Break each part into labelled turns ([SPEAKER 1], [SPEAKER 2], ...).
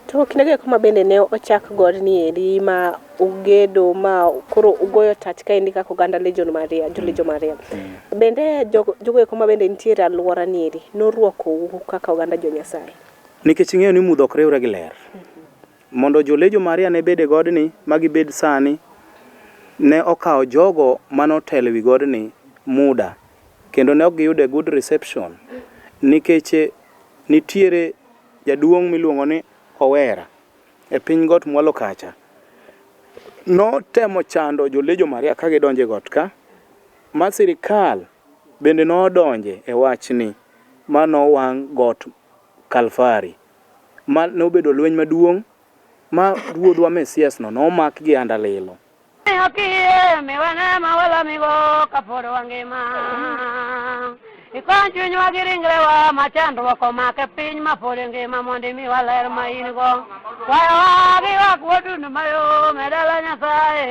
[SPEAKER 1] To kindego eko ma bende ne ochak godni eri ma ugedo ma koro ugoyo tach kaendi kaka oganda Legion Maria, jo Legion Maria. Bende jogo eko ma bende nitiere e alwora ni eri norwakou kaka oganda jo Nyasaye?
[SPEAKER 2] Nikech ing'eyo ni mudho ok riwre gi ler. Mondo jo Legion Maria ne bed e godni ma gibed sani, ne okawo jogo mane otelo e wi godni muda kendo ne ok giyudo a good reception nikech nitiere jaduong' miluongo ni Owera e piny got mwalo kacha notemo chando jo Legion Maria ka gidonjo e got ka ma sirikal bende nodonje e wachni ma nowang' got Kalvari ma nobedo lweny maduong' ma ruodhwa Mesias no nomak gi andalilo.
[SPEAKER 3] Miwa neema walamigo kapod wangima. Ikony chunywa gi ringrewa ma chandruok omake piny ma pod ngima mondo imiwa ler ma in go. Kwayowa gi ywak wadund mayom e dala Nyasaye.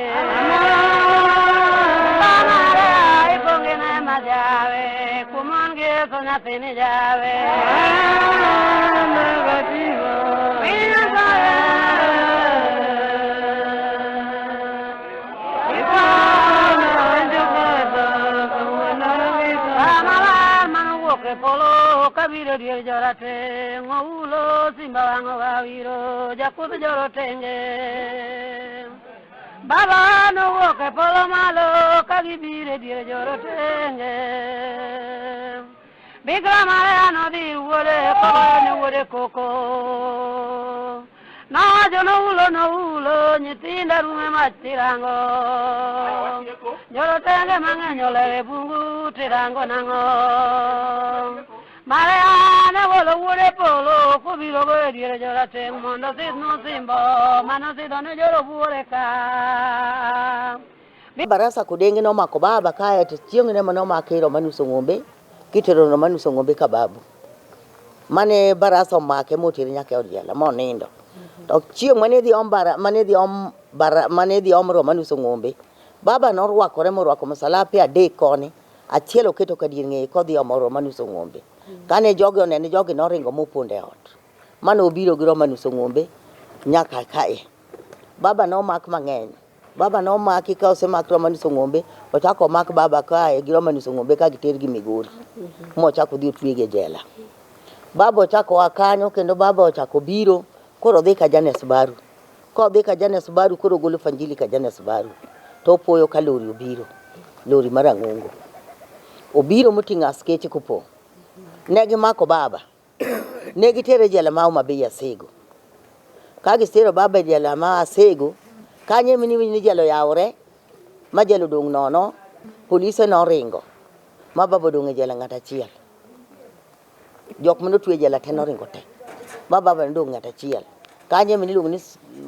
[SPEAKER 3] Maria ipong' gi neema jawe, kuom mon gi Yesu nyathini jawe. Polo kabiro dier jorateng' oulo simba wang'o gawiro jakudh jorotenge baba nowuok e polo malo ka gibiro e dier jorotenge Bikra Maria nodhi wuode kogoyo ne wuode koko. Nowacho noulo noulo nyithinda rume mach tirango. Jorotenge mang'eny olewe bungu tirango nang'o. Maria ne golo wuode polo kobiro go e dier jorateng' mondo osidh nosimbo manosidho ne jorobuore ka.
[SPEAKER 4] Barasa Kodenge nomako baba kae to chieng' ne nomake Romanus Ong'ombe kitero Romanus Ong'ombe ka babu. Mane Barasa omake motere nyaka e od jela monindo. To chieng' mane idhi om bara mane idhi om bara mane idhi om Romanus Ong'ombe, baba norwakore morwako msalape adek koni, achiel oketo ka dier ng'eye kodhi omo Romanus Ong'ombe. Kane jogi onene jogi noringo mopondo e ot. Mane obiro gi Romanus Ong'ombe nyaka kae. Baba nomak mang'eny. Baba nomaki ka osemak Romanus Ong'ombe, ochako omak baba kae gi Romanus Ong'ombe ka giter gi Migori. Mochako odhi otwegi e jela. Baba ochako oa kanyo kendo baba ochako biro koro odhi ka Janes Baru. Kodhi ka Janes Baru koro ogolo fanjili ka Janes Baru. To opoyo ka lori obiro. Lori mar ang'ongo. Obiro moting'o askeche kopong'. Ne gimako baba. Ne gitere e jela ma Homa Bay Asego. Ka gisero baba e jela ma Asego, kanyo ema niwinj ni jela oyawore, ma jela odong' nono, polise noringo, ma baba odong' e jela ng'at achiel. Jok mane otwe e jela te noringo te, ma baba nodong' ng'at achiel. Kanyo ema niluongo ni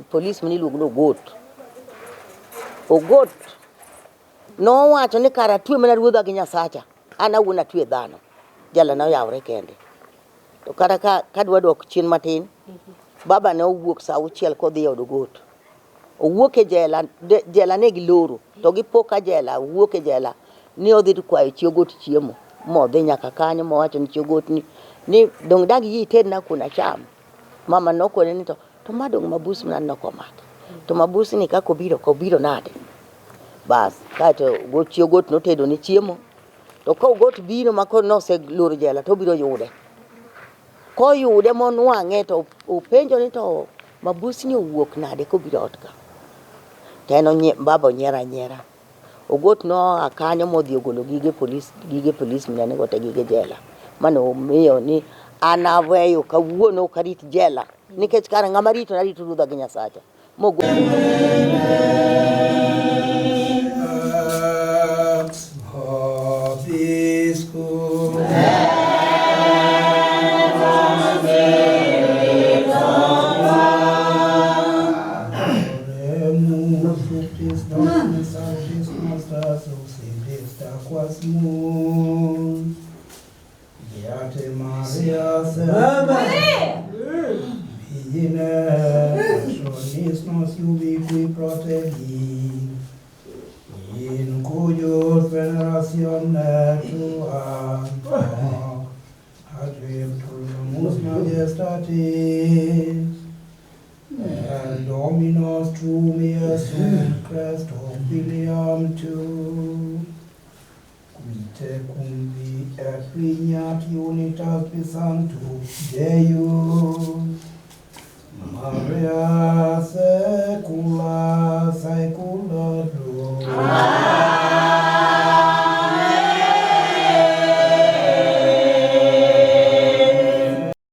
[SPEAKER 4] polis mane iluongo ni Ogot. Ogot nowacho ni kara atwe mana ruodha gi Nyasacha. An awuon atwe dhano, jela noyawre kende. To kata ka kadwa dok chien matin, baba ne owuok sa auchiel kodhi e od Ogot. Owuok e jela, jela ne giloro, to gipo ka jela, owuok e jela ni odhi kwayo chi Ogot chiemo. Modhi nyaka kanyo mowacho ni chi Ogot ni, ni dong' dag yie iterna kuon acham. Mama nokone ni to, to ma dong' mabus mana nok omaki. To mabus ni kaka obiro ka obiro nade? Bas, kaeto chi Ogot notedo ne chiemo. To ka Ogot biro ma koro noseloro jela to obiro yude. Koyude monwang'e to openjo ni to mabusni owuok nade kobiro ot ka. To en onyi, baba onyiero anyiera. Ogot noa kanyo modhi ogolo gige polis, gige polis mane nigo te gige jela. Mane omiyo ni an aweyo kawuono ok arit jela nikech kara ng'ama rito narito ruodha gi Nyasacha. Mogo
[SPEAKER 5] In cujus venerationem tua hoc advertumus majestatis. Et Dominus tuum Iesum Christum filiam tuum, qui te cum vi et rignat unitas Sanctus Deus, Maria saecula saeculorum.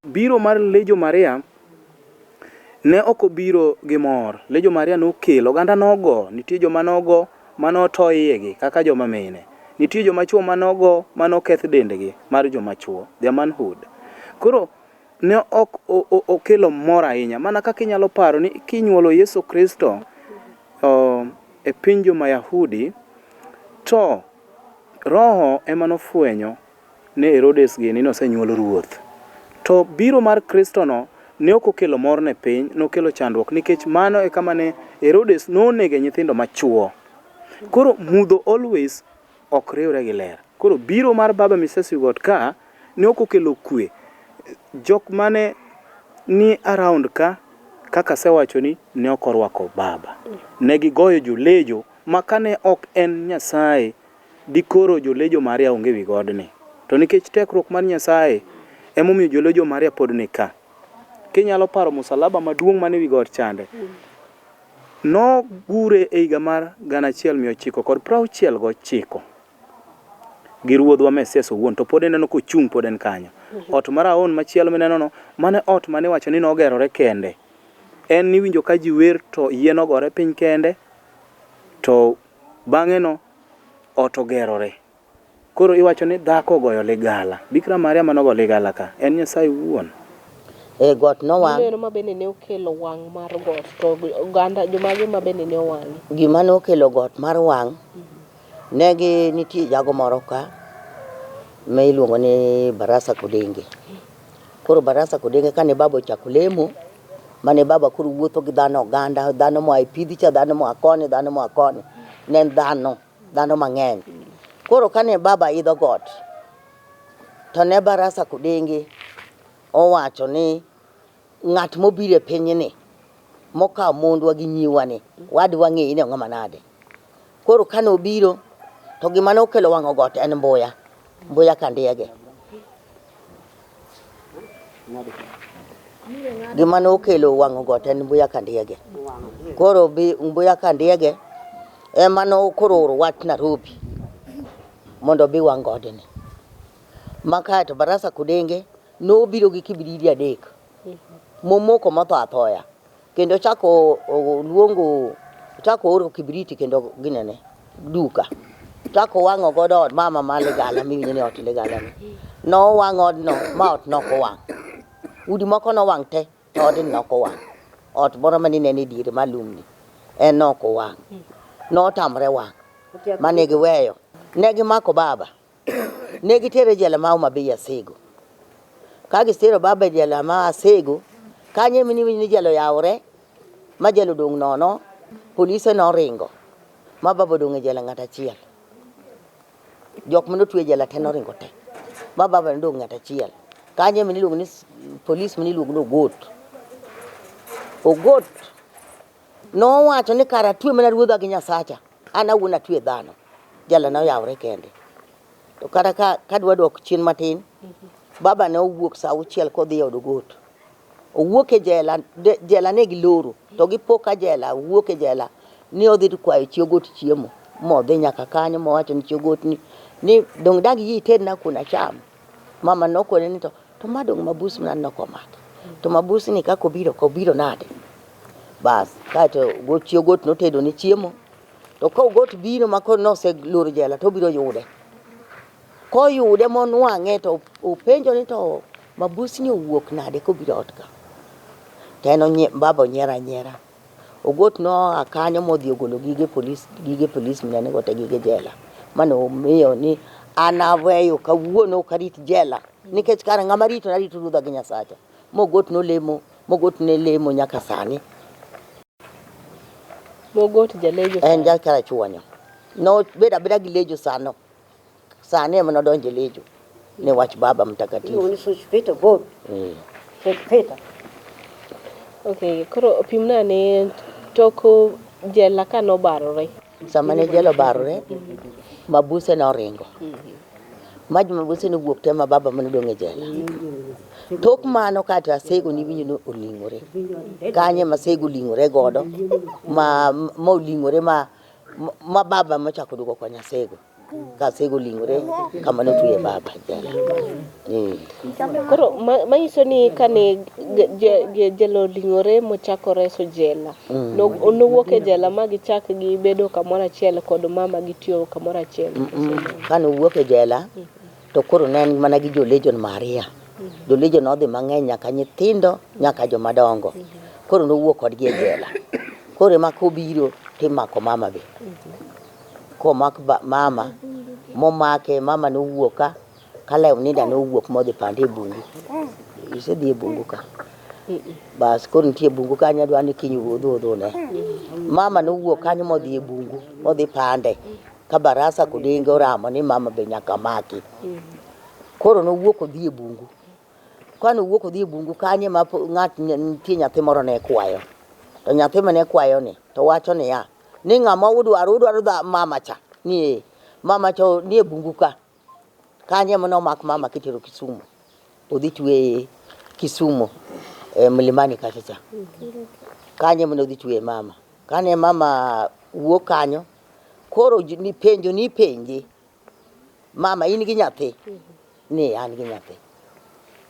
[SPEAKER 2] Biro mar Legion Maria ne ok obiro gi mor. Legion Maria nokelo, oganda nogo, nitie joma nogo mane oto iyegi kaka joma mine. Nitie joma chuo mane ogo mane oketh dendgi mar joma chuo, their manhood. Koro ne ok okelo mor ahinya mana kaka inyalo paro ni kinyuolo Yesu Kristo e piny joma Yahudi to Roho ema nofwenyo ne Herodes gini ni osenyuol ruoth. To biro mar Kristo no ne ok okelo mor ne piny, nokelo chandruok nikech mano e kama ne Herodes nonege nyithindo machuo. Koro mudho always ok riwre gi ler. Koro biro mar Baba Misesi Got ka ne ok okelo kwe. Jok mane ni around ka kaka asewachoni ne ok orwako Baba. Ne gigoyo jolejo ma kane ok en Nyasaye dikoro jolejo Maria onge wi godni. To nikech tekruok mar Nyasaye emomiyo jolejo Maria pod ni ka. Kinyalo paro musalaba maduong' mane wi got chande, nogure e higa mar 1969 gi ruodhwa Mesias owuon to pod ineno kochung' pod en kanyo. Ot mar Aon machielo mineno no, mano e ot mane iwacho ni nogerore kende. En niwinjo ka ji wer to yien ogore piny kende to bang'e no ot ogerore. Koro iwacho ni dhako ogoyo ligala. Bikra Maria mane ogo ligala ka en Nyasaye wuon.
[SPEAKER 4] E got nowang'.
[SPEAKER 1] Gino ma bende ne okelo wang' mar got to oganda jomage ma bende ne owang'e?
[SPEAKER 4] Gima nokelo got mar wang' ne gi nitie jago moro ka ma iluongo ni Barasa Kodenge. Koro Barasa Kodenge kane baba ochako lemo, mane baba koro wuotho gi dhano oganda, dhano moa e pidhi cha, dhano moa koni, dhano moa koni. Ne en dhano, dhano mang'eny. Koro kane baba idho got, to ne Barasa Kodenge owacho ni ng'at mobiro e pinyni mokawo mondwa gi nyiwa ni, wadwa ng'eyi ni ong'ama nade. Koro kane obiro, to gima nokelo wang'o got en mbuya, mbuya kandiege. Gima nokelo wang'o got en mbuya kandiege. Koro mbuya kandiege ema nokoro oro wach Nairobi mondo obi wang' godni. Ma kae to Barasa Kodenge nobiro gi kibiridi adek momoko motho athoya. Kendo ochako oluongo, ochako ooro kibiriti kendo ginene, duka. Ochako owang'o godo od mama ma Ligala miwinjo ni ot Ligala ni. Nowang' odno ma ot nok owang'. Udi moko nowang' te to odni nok owang'. Ot moro mane ineno e diere mar lum ni, en nok owang'. Notamre wang' mane giweyo. Ne gimako baba. Ne gitere e jela ma Homa Bay Asego. Ka gisero baba e jela ma Asego, kanyo ema niwinjo ni jela oyawore, ma jela odong' nono, polise noringo, ma baba odong' e jela ng'at achiel. Jok mane otwe e jela te noringo te, ma baba nodong' ng'at achiel. Kanyo ema niluongo ni polis mane iluongo ni Ogot. Ogot nowacho ni kara atwe mana ruodha gi Nyasacha, an awuon atwe dhano. Jela noyawre kende. To kata ka kadwa dok chien matin, baba ne owuok sa auchiel kodhi e od Ogot. Owuok e jela, jela ne giloro, to gipo ka jela, owuok e jela ni odhi kwayo chi Ogot chiemo. Modhi nyaka kanyo mowacho ni chi Ogot ni, ni dong' dang' iyie iterna kuon acham. Mama nokone ni to, to ma dong' mabus mana nok omaki. To mabus ni kaka obiro ka obiro nade? Bas, kaeto chi Ogot notedo ne chiemo. To ka Ogot biro ma koro noseloro jela to obiro yude. Koyude monwang'e to openjo ni to mabusni owuok nade kobiro ot ka. To en onye, baba onyiero anyiera. Ogot noa kanyo modhi ogolo gige polis, gige polis minene go te gige jela. Mane omiyo ni an aweyo kawuono ok arit jela. Nikech kara ng'ama rito narito ruodha gi Nyasacha. Mogot nolemo, Mogot ne lemo nyaka sani.
[SPEAKER 1] Mogot jalejo
[SPEAKER 4] En ja Karachuonyo. Nobedo abeda gi lejo sano. Sani ema nodonjo e lejo. Ne wach baba mtakatifu.
[SPEAKER 3] Iluongo ni Sospeter God.
[SPEAKER 4] Eh.
[SPEAKER 3] Sospeter.
[SPEAKER 1] Okay, koro pimna ne tok jela ka nobarore.
[SPEAKER 4] Sama ne jela obarore, mabuse noringo. Ma mabuse nowuok te ma baba mane odong' e jela. Tok mano kata Asego niwinjo ni oling'ore. Kanye ma Asego oling'ore godo ma ma oling'ore ma ma baba mochako duogo konyo Asego. Ka Asego oling'ore kama notweye baba e jela. Eh.
[SPEAKER 1] Koro manyiso ni kane jela oling'ore mochako reso jela, nowuok e jela ma gichak gibedo kamoro achiel kod mama gitiyo kamoro achiel.
[SPEAKER 4] Kane owuok e jela, to koro ne en mana gi jo Legion Maria. Jo Legion nodhi mang'eny nyaka nyithindo nyaka joma dongo. Koro nowuok kodgi e jela. Koro ema kobiro timako mama be. Komak mama, momake, mama nowuok ka, ka Leonida nowuok modhi pande e bungu. Isedhi e bungu ka? Bas koro nitie bungu kanyo adwa ni kiny udhi udhune. Mama nowuok kanyo modhi e bungu, modhi pande. Ka barasa kodenge oramo ni mama be nyaka maki. Koro nowuok odhi e bungu. Kane owuok odhi e bungu kanyo ema ng'at nitie nyathi moro ne kwayo. To nyathi mane kwayo ni to wacho niya, ni ng'ama udwaro, udwaro dha mama cha. Ni ee, mama cha nie bungu ka. Kanyo ema nomak mama kitero Kisumu. Odhi tweye Kisumu e Mlimani kacha cha. Kanyo ema nodhi tweye mama. Kane mama wuok kanyo, koro ni penjo ni penje, mama in gi nyathi? Ni an gi nyathi.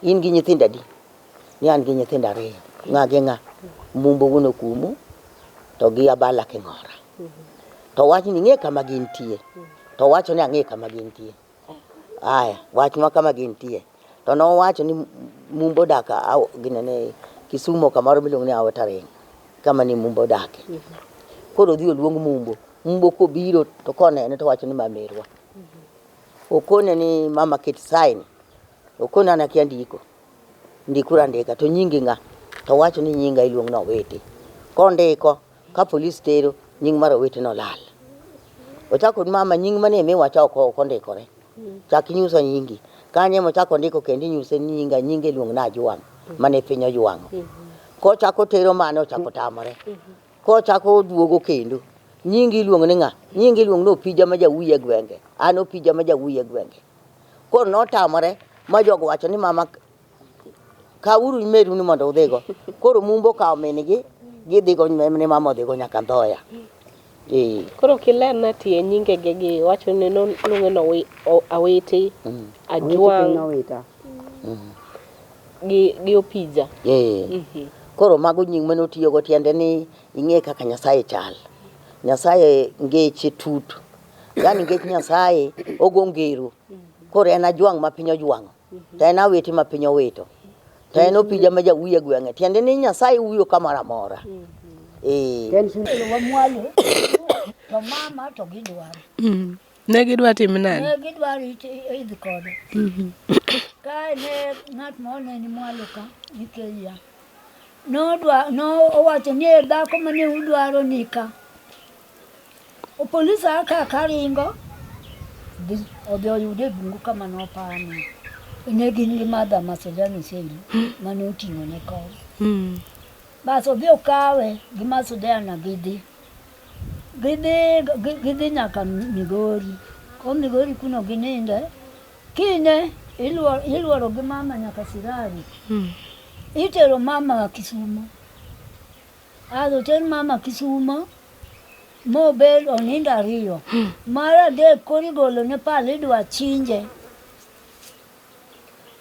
[SPEAKER 4] In gi nyithindo adi? Ni an gi nyithindo ariyo. Ng'a gi ng'a? Mumbo wuon Okumu to gi Abala King'ora. To wach ni ing'e kama gintie. To wacho ni ang'e kama gintie. Aya, wachnwa kama gintie. To nowacho ni Mumbo odak ginene Kisumo kamoro miluongo ni Outer Ring. Kama ni Mumbo odake. Koro odhi oluong Mumbo. Mumbo kobiro to konene to wacho ni ma merwa. Okone ni mama ket sign. Okone an akia ndiko. Ndikuru andika to nyingi ng'a? To wacho ni nyinga iluongo ni Owiti. Kondiko ka polis tero nying mar Owiti nolal. Ochako mama nying mane miwacho ok ondikore. Chak inyusa nyingi. Kanyo ema ochako ondiko kendo inyuse ni nyinga nyinge iluongo ni Ajwang' mane piny ojwang'o. Kochako tero mano ochako tamore. Kochako oduogo kendo. Nyingi iluongo ni ng'a? Nyingi iluongo ni Opija ma jawuoyo e gwenge. An Opija ma jawuoyo e gwenge. Koro notamore ma jogo wacho ni mama kawuru meru ni mondo udhigo. Koro Mumbo okawo min gi gidhigo ni mama odhigo nyaka Ndhoya. Eh.
[SPEAKER 1] Koro kilerna tie nyingege gi wacho ni noluonge ni Awiti, Ajwang' gi Opija.
[SPEAKER 4] Eh. Koro mago nying mane otiyogo tiende ni ing'e kaka Nyasaye chal. Nyasaye ngeche tut. Yaani ngech Nyasaye ogo ngero. Koro en Ajwang' ma piny ojwang'o. To en Awiti ma piny owito. To en Opija ma jawuoyo e gweng'e. Tiende ni Nyasaye wuoyo kamoro amora. Eh.
[SPEAKER 6] Wamwalo to mama to gidwaro.
[SPEAKER 1] Ne gidwa tim nade?
[SPEAKER 6] Ne gidwaro idhi kode. Kae ne ng'at moro ne ni mwalo ka nikeya. Nodwa no owacho ni e dhako mane udwaro ni ka. Polisi a ka karingo dhi odhi oyude e bungu kama nopame. Ne gin gi Martha Masojano Seli mane oting'o ne kom. Bas odhi okawe gi Masojana gidhi. Gidhi gidhi nyaka Migori. Ko Migori kuno gininde. Kinyne iluoro gi mama nyaka Sirari. Itero mama Kisumo. Ato oter mama Kisumo mobed onindo ariyo. Mar adek koro igolo ne pala idwa chinje.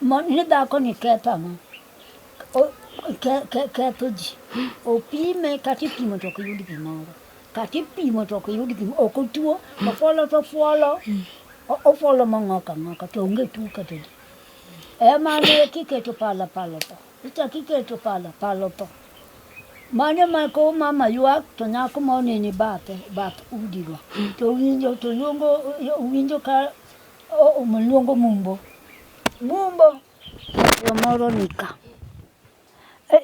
[SPEAKER 6] Ni dhako ni ketho ang'o? Ketho ji. Opime kata ipimo to ok yud gimoro. Kata ipimo to ok yud gimoro. Ok otuo, to fuolo to fuolo. Ofuolo mong'ok ang'oka to onge tuo kata di. Ema ne kiketo pala pala otho. Ichak iketo pala pala otho. Mano ma ko mama ywak to nyako moro ne ni bathe, bath udigo. To winjo to luongo winjo ka luongo Mumbo. Mumbo moro ni ka.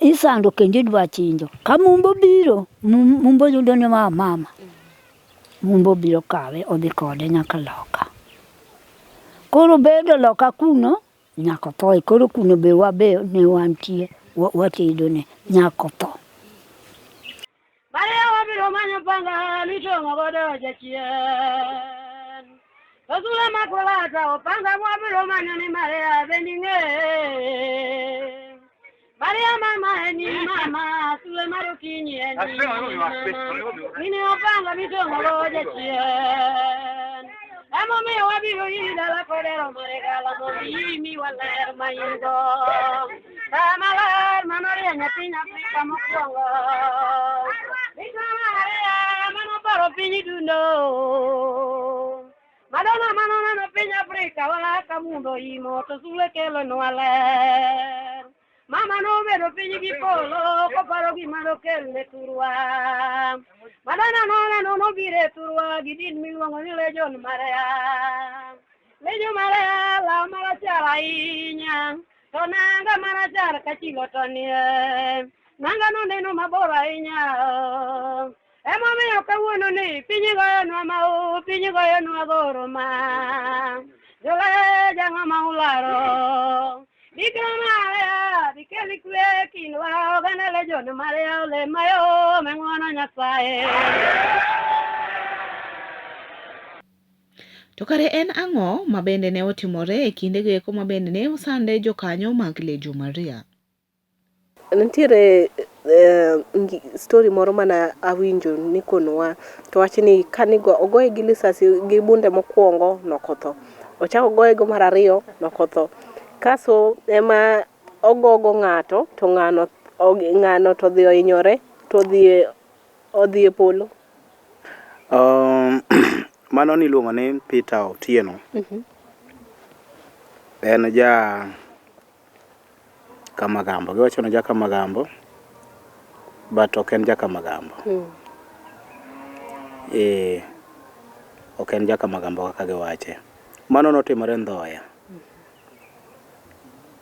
[SPEAKER 6] Isando kendo idwa chinjo. Ka Mumbo biro, Mumbo yudo ni ma mama. Mumbo biro kawe odhi kode nyaka loka. Koro bedo loka kuno nyaka othoe. Koro kuno be wabe ne wantie. watedone nyaka otho.
[SPEAKER 3] Maria wabiro manyo panga mitong'o godo jachien. To sula makolata opanga mwabiro manyo ni Maria bende ing'e. Maria mama en in mama, sula mar okinyi en in mama. In e opanga mitong'o godo jachien. Emomiyo wabiro iri dala kodero mare gala mondo imiwa ler ma in go. Kama ler manorieny e piny Afrika mokwongo. Bikra Maria manoparo piny dundo. Madonna manoneno piny Afrika wa ka mudho imo to sulwe kelonwa ler. Mama nobedo piny gi polo koparo gima dokel ne thurwa. Madonna noneno nobiro e thurwa gi din miluongo ni Legion Maria. Legion Maria law marachar ahinya to nanga marachar ka chilo to nie. Nanga noneno mabor ahinya. Emomiyo kawuono ni piny goyonwa mau, piny goyonwa goro ma. Joleja ng'ama ularo. Bikra Maria, bikel kwe kindwa, oganda Legion Maria olem mayom e ng'wono Nyasaye.
[SPEAKER 7] To kare en ang'o ma bende ne otimore e kindego eko ma bende ne osande jokanyo mag Legio Maria?
[SPEAKER 1] Nitiere story moro mane awinjo nikonowa to wach ni kane ogoye gi lisasi gi bunde mokwongo nokotho. Ochak ogoye go mar ariyo nokotho. Kaso ema ogogo ng'ato to ng'ano ng'ano to odhi ohinyore to odhi odhi e polo.
[SPEAKER 2] Mano niluongo ni Peter Otieno. En ja Kamagambo. Giwacho ni ja Kamagambo, but ok en ja Kamagambo. Eh, ok en ja Kamagambo kaka giwache. Mano notimore Nzoia.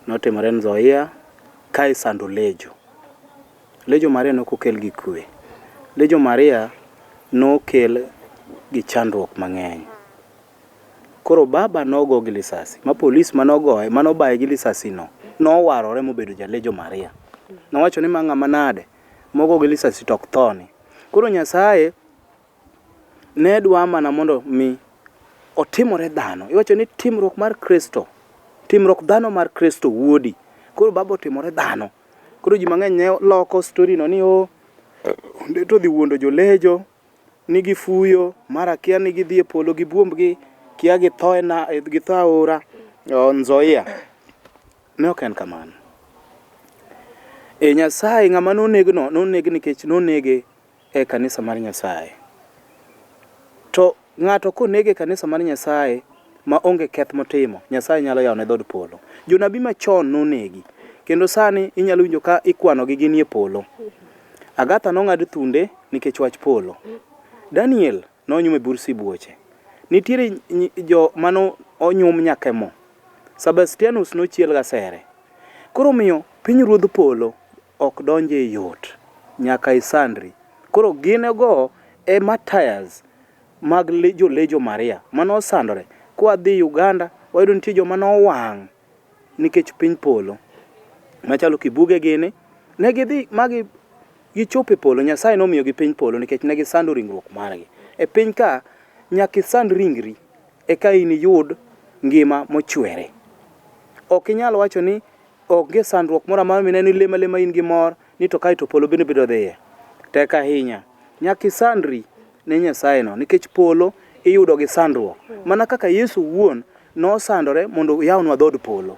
[SPEAKER 2] Notimore Nzoia ka isando Lejo. Lejo Maria ne ok okel gi kwe. Lejo Maria nokel gi chandruok mang'eny. Koro baba nogo gi lisasi, ma polis manogoye, manobaye gi lisasi no, nowarore mobedo jalejo Maria. Nowacho ni ma ng'ama nade, mogo gi lisasi to ok tho ni. Koro Nyasaye ne dwa mana mondo mi otimore dhano. Iwacho ni timruok mar Kristo, timruok dhano mar Kristo wuodi. Koro baba otimore dhano. Koro ji mang'eny ne loko story no ni o ondeto odhi wuondo jolejo ni gifuyo, mara kia ni gidhi e polo gi buombgi, kia githo e na, githo e aora Nzoia. Ne ok en kamano. E Nyasaye ng'ama nonegno noneg nikech nonege e kanisa mar Nyasaye. To ng'ato koneg e kanisa mar Nyasaye ma onge keth motimo, Nyasaye nyalo yawone dhood polo. Jonabi machon nonegi, kendo sani inyalo winjo ka ikwanogi ginie polo. Agatha nong'ad thunde nikech wach polo. Daniel nonyum e bur sibuoche. Nitiere jo mano onyum nyaka e mo. Sebastianus nochiel gasere. Koro omiyo piny ruodh polo ok donje yot nyaka isandri. Koro gin go e martyrs mag jolejo Maria mane osandore. Kwadhi Uganda wayudo nitie joma nowang' nikech piny polo machalo Kibuge gini ne gidhi ma gichopo e polo. Nyasaye nomiyogi piny polo nikech ne gisando ringruok margi. E piny ka nyaka isand ringri eka iniyud ngima mochwere. Ok inyal wacho ni onge sandruok moro amora mineno ilemo alema in gi mor ni to kae to polo bende biro dhiye. Tek ahinya. Nyaka isandri ne Nyasaye no nikech polo iyudo gi sandruok. Mana kaka Yesu owuon nosandore mondo oyawnwa dhood polo.